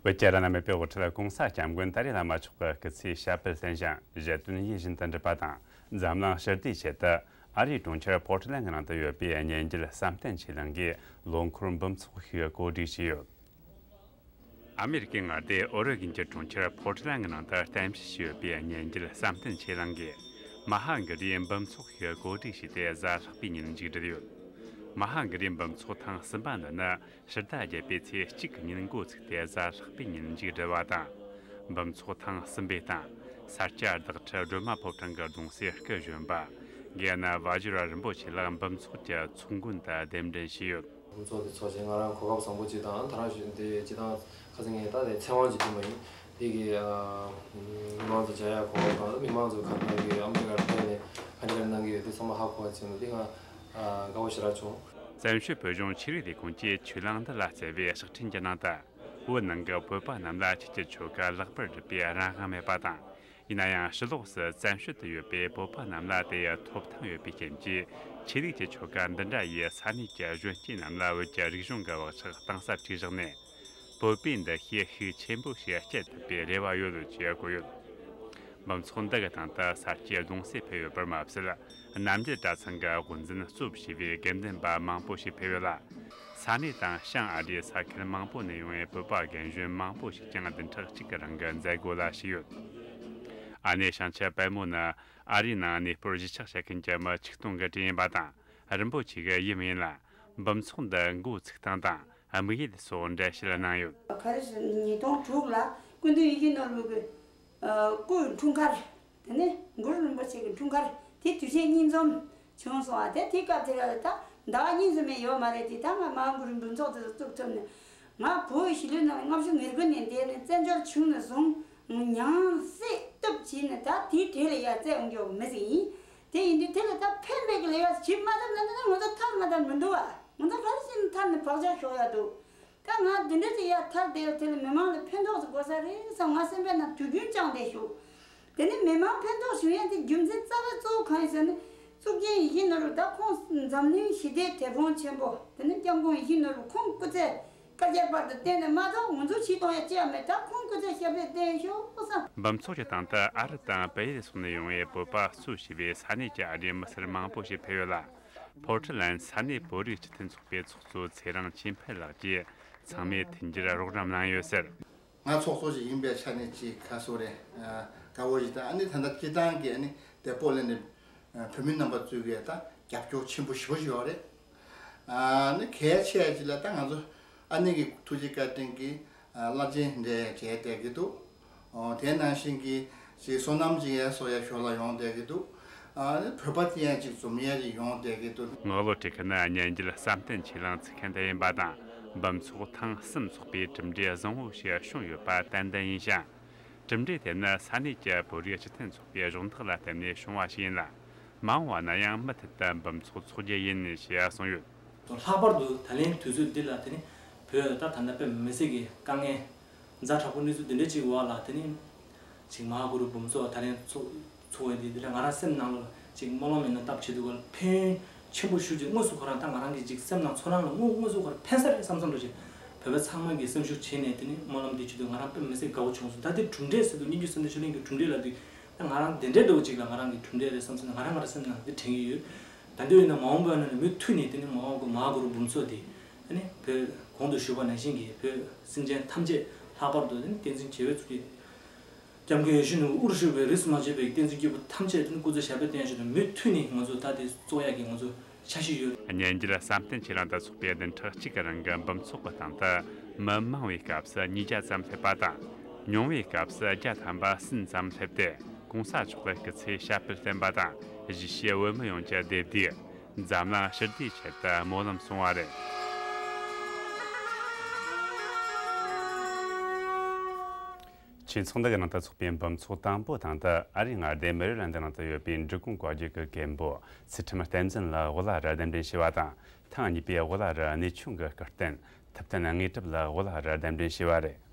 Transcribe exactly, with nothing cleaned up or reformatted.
བོད་ཀྱི་རང་དབང་མེད་པའི་དབུ་ཁྲིད་༸གོང་ས་༸སྐྱབས་མགོན་ཏཱ་ལའི་བླ་མ་མཆོག་གི་སྐུ་ཚེའི་ཞབས་པད་བརྟན་ཞིང་། བཞེད་དོན་ཡིད་བཞིན་དུ་འགྲུབ་པ་དང་། འཛམ་གླིང་ཞི་བདེའི་ཆེད་དུ་ཨ་རིའི་གྲོང་ཁྱེར་པོར་ཊི་ལན་གྱི་ནང་དུ་ཡོད་པའི་གཉེན་རྒྱུད་བསམ་གཏན་ཆོས་གླིང་གིས་ལོ་འཁོར་འབུམ་ཚོགས་ཤིག་གོ་སྒྲིག་བྱས་ཡོད། ཨ་མེ་རི་ཀའི་མངའ་སྡེ་ཨོ་རེ་གྷན་གྱི་གྲོང་ཁྱེར་པོར་ཊི་ལན་གྱི་ནང་དུ་རྟེན་གཞི་བྱས་ཡོད་པའི་གཉེན་རྒྱུད་བསམ་གཏན་ཆོས་གླིང་གིས་མ་ཧཱ་གྷི་རིའི་འབུམ་ཚོགས་ཤིག་གོ་སྒྲིག་བྱས་ཏེ། གཟའ་ལྷག་པའི་ཉིན་མཇུག་བསྒྲིལ་ཡོད། མ་ཧཱ་གྷི་རིའི་འབུམ་ཚོགས་ཐེངས་གསུམ་པ་འདི་ནི་ཕྱི་ཟླ་བརྒྱད་པའི་ཚེས་གཅིག་གི་ཉིན་འགོ་ཚུགས་ཏེ། གཟའ་ལྷག་པའི་ཉིན་མཇུག་བསྒྲིལ་བ་དང་། འབུམ་ཚོགས་ཐེངས་གསུམ་པའི་སྟེང་ས་སྐྱ་བདག་ཁྲི་སྒྲོལ་མ་ཕོ་བྲང་གི་གདུང་སྲས་སྐུ་གཞོན་པ་དགེ་ན་བ་ཇི་ར་རིན་པོ་ཆེ་ལགས་འབུམ་ཚོགས་ཀྱི་ཚོགས་མགོན་དུ་གདན་འདྲེན་བྱས་ཡོད། འབུམ་ཚོགས་དེ་ཚོགས་བྱས། ང་རང་གོ་སྐབས་བཟང་པོ་ཅིག་དང་། ད་རང་བཞིན་དེ་སྤྱི་བཏང་ཁ་སང་ངས་ད་དེ་ཚེ་དབང་ཅིག་བསྐྲུན་པ་ཡིན། དེ་གི་ཨ་མི་མང་ཚོ་མཇལ་ཡག་གོ་སྐབས་དང་། མི་མང་ཚོ་ག་རེ་གནང་གི་ཡོད། ཨ་མི་རི་ཀར་ཕེབས་ནས་ག་འདྲ་ག་རེ་གནང་གི་ཡོད། དེ་ཚང་མ་ཧ་གོ་བ་བྱུང་། དེ་ང་ཨ་དགའ་པོ་ཞེ་དྲག་བྱུང་། བཙན་བྱོལ་བོད་ལྗོངས་ཆོས་རིག་ལས་ཁུངས་ཀྱིས་ཆོས་གླིང་འདི་ལ་བསྩལ་བའི་ཕྱག་འཕྲིན་གྱི་ནང་དུ། བོད་ནང་གི་བོད་པ་རྣམས་ལ་ཆོས་ཀྱི་ཆོ་ག་ལེགས་པར་སྒྲུབ་པའི་རང་དབང་མེད་པ་དང་། ཡིན་ན་ཡང་ཕྱི་ལོགས་སུ་བཙན་བྱོལ་དུ་ཡོད་པའི་བོད་པ་རྣམས་ལ་དེ་ཡི་ཐོབ་ཐང་ཡོད་པའི་རྐྱེན་གྱིས། ཆོས་ལུགས་ཀྱི་ཆོ་ག་འདི་འདྲ་ཡིས་ས་གནས་ཀྱི་གཞོན་སྐྱེས་རྣམས་ལ་བོད་ཀྱི་རིག་གཞུང་གི་བག་ཆགས་གཏིང་ཟབ་ཅིག་བཞག་ནས། བོད་པའི་འདུ་ཤེས་ཤུགས་ཆེན་པོ་ཞིག་སྐྱེད་ཐུབ་པའི་རེ་བ་ཡོད་ཅེས་བཀོད་ཡོད། འབུམ་ཚོགས་འདི་གི་སྟེང་དུ་ས་སྐྱའི་གདུང་སྲས་ཕེབས་ཡོད་པར་མ་ཟད། རྣམ་རྒྱལ་གྲྭ་ཚང་གི་དབུ་འཛིན་གཙོ་བྱས་པའི་དགེ་འདུན་པ་མང་པོ་ཞིག་ཕེབས་ཡོད་ལ། ས་གནས་དང་བྱང་ཨ་རིའི་ས་ཁུལ་མང་པོ་ནས་ཡོང་བའི་བོད་པ་རྒན་གཞོན་མང་པོ་ཞིག་ཀྱང་བདུན་ཕྲག་གཅིག་གི་རིང་གི་མཛད་སྒོ་ལ་ཞུགས་ཡོད། ཨ་ནེ་བྱང་ཆུབ་དཔལ་མོ་ནི་ཨ་རིའི་ནང་གནས་སྤོར་གཞིས་ཆགས་བྱེད་མཁན་གྱི་མི་ཆིག་སྟོང་གི་གྲས་ཡིན་པ་དང་། རིན་པོ་ཆེ་གི་ཡུམ་ཡིན་ལ། འབུམ་ཚོགས་འདི་འགོ་ཚུགས་སྟངས་དང་། དམིགས་ཡུལ་སོགས་འགྲེལ་བཤད་གནང་ཡོད། ཁ་རི་ཉིས་སྟོང་དྲུག་ལ་སྐུ་མདུན་ཡིད་བཞིན་ནོར་བུ་གི་ཨ་སྐུའི་འཁྲུངས་སྐར། དེ་ནས་གུ་རུ་རིན་པོ་ཆེ་གི་འཁྲུངས་སྐར་དེ་དུས་ཆེན་གཉིས་འཛོམས་བྱུང་སོང་བ། དེ་དེ་སྐབས་དེ་ལ་ད་ཟླ་བ་གཉིས་ཙམ་ཡང་ཡོད་མ་རེད་དེ། ད་ང་མ་ཧཱ་གུ་རུ་འབུམ་ཚོགས་དེ་ཚོ་བཙུགས་ཐུབ་ནས། ང་བོད་གཞིས་ལུས་ནང་ལྔ་བཅུ་ང་དགུ་ནས་འདས་ནས་བཙན་བྱོལ་བྱུང་ནས་བཟུང་མྱང་སྲིད་གཏུབ་བྱས་ནས་ད་དེའི་གྲས་ལ་ཡར་བཙལ་ཡོང་རྒྱུ་མི་ཟིག་ཡིན། དེ་ཡིན་དུས་དེ་ལ་ད་ཕན་མེད་ཀྱི་ལས་ཀ་བྱེད་མ་ཐུབ་ན་ད་ང་ཚོ་ཐར་མ་ཐར་མི་འདུག་བ། ང་ཚོ་ག་རེ་བྱས་ནས་ཐར་ནས་བག་ཆགས་ཤོར་ཡ་འདུག་ད་ང་འདི་འདྲ་ཅིག་ཡར་ཐར་བསྡད་ཡོད། དེ་ལ་མི་མང་ལ་ཕན་ཐོགས་ཅིག་དགོས་ས་རེད་བསམ་ང་སེམས་པའི་ནང་དུས་རྒྱུན་བཅངས་བསྡད་ཞུ། དེ་ནས་མི་མང་ཕན་ཐོགས་ཞུ་ཡ་དེ་རྒྱུ་མཚན་རྩ་བ་གཙོ་བོ་གང་ཡིན་ཟེར་ན། གཙུག་རྒྱན་ཡིད་བཞིན་ནོར་བུ་ད་ཁོང་འཛམ་གླིང་ཞི་བདེའི་དེད་དཔོན་ཆེན་པོ། དེ་ནས་སྐྱབས་མགོན་ཡིད་བཞིན་ནོར་བུ་ཁོང་སྐུ་ཚེ་བསྐལ་བརྒྱའི་བར་དུ་བརྟན་ནས་མ་གཏོགས་ང་ཚོ་ཕྱིར་གཏོང་ཡ་ཅི་ཡང་མེད། ད་ཁོང་སྐུ་ཚེ་ཞབས་པད་བརྟན་ཤོག་བསམ། འབུམ་ཚོགས་ཀྱི་སྟེང་དུ་ཨ་རི་དང་བལ་ཡུལ་སོགས་ནས་ཡོང་བའི་བོད་པ་གཙོ་བྱས་པའི་ས་གནས་ཀྱི་ཨ་རིའི་མི་སེར་མང་པོ་ཞིག་ཕེབས་ཡོད་ལ། ཕོར་ཊི་ལན་ས་གནས་བོད་རིགས་སྤྱི་མཐུན་ཚོགས་པའི་ཚོགས་གཙོ་ཚེ་རིང་ཆོས་འཕེལ་ལགས་ཀྱིས་ཚང་མས་མཐུན་འགྱུར་རོགས་རམ་གནང་ཡོད་ཟེར། ང་ཚོགས་གཙོ་ཞིག་ཡིན་པའི་ཆ་ནས་ཅིག་ཁ་སོ་རེ་དགའ་བོ་ཞིག་དང་། ཨ་ནི་ད་ལྟ་སྤྱི་བཏང་གི་ཨ་ནི་དེ་པོ་ལེན་ནས་བོད་མི་རྣམ་པ་ཚོས་ཀྱི་ད་རྒྱབ་སྐྱོར་ཆེན་པོ་ཞེ་པོ་ཞིག་ཡོད་རེད། ཨ་ནི་གལ་ཆེ་ཅིག་ལ་ད་ང་ཚོ་ཨ་ནེ་གི་ཐུགས་རྗེ་བཀའ་དྲིན་གྱིས་བླ་ཆེན་འདྲ་མཇལ་བསྡད་ཀྱི་འདུག་ཨོ་དེ་ནང་བཞིན་གྱི་ཅིག་སོ་ནམ་ཅིག་ཡར་གསོ་ཡ་ཞོར་ལ་ཡོང་བསྡད་ཀྱི་འདུག་ཨ་ནི་བོད་པ་དེ་ཡང་ཅིག་འཛོམས་ཡ་ཅིག་ཡོང་བསྡད་ཀྱི་འདུག་དངུལ་ལོར་བྲིས་མཁན་ནི་གཉེན་རྒྱུད་བསམ་གཏན་ཆོས་གླིང་ཚུགས་མཁན་དེ་ཡིན་པ་དང་། འབུམ་ཚོགས་ཐེངས་གསུམ་ཚོགས་པའི་གྲུབ་འབྲས་བཟང་བོ་ཞིག་བྱུང་ཡོད་པ་ཏན་ཏན་ཡིན་ཞིང་། གྲུབ་འབྲས་དེ་ནི་ས་གནས་ཀྱི་བོད་རིགས་སྤྱི་མཐུན་ཚོགས་པའི་གཞོགས་འདེགས་ལ་བརྟེན་ནས་བྱུང་བ་ཞིག་ཡིན་ལ། མ་འོངས་པ་ན་ཡང་མུ་མཐུད་དུ་འབུམ་ཚོགས་འཚོགས་རྒྱུ་ཡིན་ཞེས་གསུངས་ཡོད། ལྷག་པར་དུ་ད་ལན་དུས་ཚོད་འདི་ལ་དེ་ནི་བོད་ད་ད་ལྟ་དཔེ་མི་སྲིད་ཀྱི་དཀའ་ངལ་ཛ་དྲག་པོ་གནས་ཚུལ་འདི་འདྲ་ཅིག་འོག་ལ་དེ་ནི་ཅིག་མ་ཧཱ་གུ་རུ་འབུམ་ཚོགས་ད་ལན་ཚོགས་ཚོགས་པ་འདི་འདི་ལ་ང་རང་སེམས་ནང་ལ་ཅིག་སྨོན་ལམ་ཡིན་ན་བཏབ་བྱེད་དུས་སྐབས་ལ་ཕན་ཡོན་ཆེན་པོ་ཞུ་རྒྱུ། དངོས་སུ་ཁོ་རང་ད་ང་རང་གི་ཅིག་སེམས་ནང་ཚོར་སྣང་ལ་དངོས་དངོས་སུ་ཁོ་རང་ཕན་ས་རེད་བསམ་བསམ་འདྲ་ཅིག་བོད་པ་ཚང་མ་གིས་སེམས་ཤུགས་བྱས་ནས་དེ་ནི་སྨོན་ལམ་འདི་བྱེད་དུས་ང་རང་དཔེ་མི་སྲིད་དགའ་བོ་བྱུང་སོང་། ད་དེ་གྲུབ་འབྲས་ཟེར་དུས་སྙན་བརྒྱུད་བསམ་གཏན་ཆོས་གླིང་གི་གྲུབ་འབྲས་ལབ་དུས་ད་ང་རང་དེ་འདྲའི་འདྲ་བོ་ཅིག་ལ་ང་རང་གི་གྲུབ་འབྲས་རེད་བསམ་སོང་ན་ང་རང་ང་རང་སེམས་ནང་འདི་དྲན་གྱི་ཡོད། ད་འདོད་ཡིན་ན་མ་འོངས་པ་ན་ནི་མུ་མཐུད་ནས་དེ་ནི་མ་འོངས་པ་མ་ཧཱ་གུ་རུ་འབུམ་ཚོགས་དེ་ཨ་ནི་བོད་གོང་དུ་ཞུས་པ་ནང་བཞིན་གྱི་བོད་སེམས་ཅན་ཐམས་ཅད་ལྷག་པར་དུ་དེ་ནི་བསྟན་འཛིན་རྒྱལ་བའི་གཙུག་གི་སྐྱབས་མགོན་ཡིད་བཞིན་ནོར་བུ་དབུར་བཞུགས་པའི་རིས་སུ་མ་ཆད་པའི་བསྟན་འཛིན་སྐྱེས་བུ་ཐམས་ཅད་དེ་ནི་སྐུ་ཚེ་ཞབས་པད་བརྟན་བཞིན་དུ་མུ་མཐུད་ནས་ང་ཚོ་ད་དེ་གཙོ་ཡག་གི་ང་ཚོ་འཆར་གཞི་ཡོད། གཉེན་རྒྱུད་བསམ་གཏན་ཆོས་གླིང་དུ་ཚོགས་པའི་བདུན་ཕྲག་གཅིག་གི་རིང་གི་འབུམ་ཚོགས་ཀྱི་སྟེང་དུ་མི་མང་བའི་སྐབས་སུ་ཉིས་བརྒྱ་ཙམ་སླེབས་པ་དང་། ཉུང་བའི་སྐབས་སུ་བརྒྱ་ཐམ་པ་ཟིན་ཙམ་སླེབས་ཏེ། གོང་ས་མཆོག་གི་སྐུ་ཚེའི་ཞབས་པད་བརྟན་པ་དང་། གཞིས་བྱེས་བོད་མི་ཡོངས་ཀྱི་བདེ་སྡུག་འཛམ་གླིང་ཞི་བདེའི་ཆེད་དུ་སྨོན་ལམ་གསུངས་པ་རེད། ཆོས་ཚོགས་འདི་གི་ནང་དུ་ཚོགས་པའི་འབུམ་ཚོགས་དང་པོ་དང་དུ་ཨ་རིའི་མངའ་སྡེ་མེ་རི་ལན་ཌི་ནང་དུ་ཡོད་པའི་འབྲི་གུང་བཀའ་བརྒྱུད་ཀྱི་མཁན་པོ་ཚུལ་ཁྲིམས་བསྟན་འཛིན་ལགས་འོ་ལ་རུ་གདན་འདྲེན་ཞུས་པ་དང་། ཐེངས་གཉིས་པའི་འོ་ལ་རུ་གནས་ཆུང་གི་སྐུ་རྟེན་ཐུབ་བསྟན་དངོས་གྲུབ་ལགས་འོ་ལ་རུ་གདན་འདྲེན་ཞུས་པ་རེད།